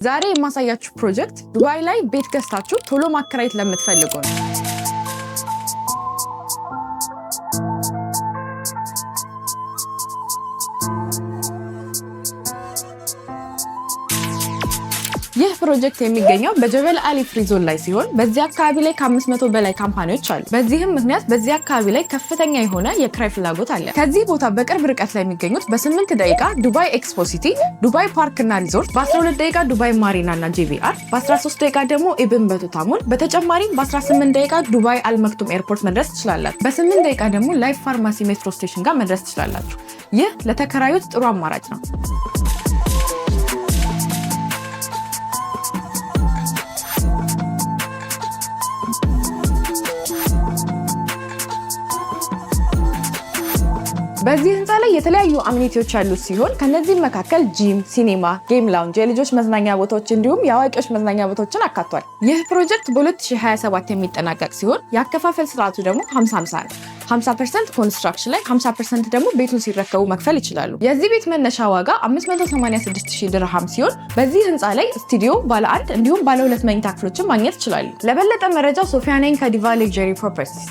ዛሬ የማሳያችሁ ፕሮጀክት ዱባይ ላይ ቤት ገዝታችሁ ቶሎ ማከራየት ለምትፈልጉ ነው። ይህ ፕሮጀክት የሚገኘው በጀበል አሊ free zone ላይ ሲሆን በዚህ አካባቢ ላይ ከ500 በላይ company ዎች አሉ። በዚህም ምክንያት በዚህ አካባቢ ላይ ከፍተኛ የሆነ የክራይ ፍላጎት አለ። ከዚህ ቦታ በቅርብ ርቀት ላይ የሚገኙት በ8 ደቂቃ ዱባይ ኤክስፖ ሲቲ፣ ዱባይ ፓርክ እና ሪዞርት፣ በ12 ደቂቃ ዱባይ ማሪና እና ጄቢአር፣ በ13 ደቂቃ ደግሞ ኢብን በቱታ ሞል፣ በተጨማሪም በ18 ደቂቃ ዱባይ አልመክቱም ኤርፖርት መድረስ ትችላላችሁ። በ8 ደቂቃ ደግሞ ላይፍ ፋርማሲ metro station ጋር መድረስ ትችላላችሁ። ይህ ለተከራዮች ጥሩ አማራጭ ነው። በዚህ ህንፃ ላይ የተለያዩ amenity ዎች ያሉት ሲሆን ከነዚህም መካከል ጂም፣ ሲኔማ፣ game lounge፣ የልጆች መዝናኛ ቦታዎች እንዲሁም የአዋቂዎች መዝናኛ ቦታዎችን አካቷል። ይህ ፕሮጀክት በ2027 የሚጠናቀቅ ሲሆን የአከፋፈል ስርዓቱ ደግሞ 50/50 ነው። 50% construction ላይ፣ 50% ደግሞ ቤቱን ሲረከቡ መክፈል ይችላሉ። የዚህ ቤት መነሻ ዋጋ 586,000 ድርሃም ሲሆን በዚህ ህንፃ ላይ ስቱዲዮ፣ ባለ አንድ እንዲሁም ባለ ሁለት መኝታ ክፍሎችን ማግኘት ይችላሉ። ለበለጠ መረጃ ሶፊያ ነኝ ከዲቫ Luxury Properties።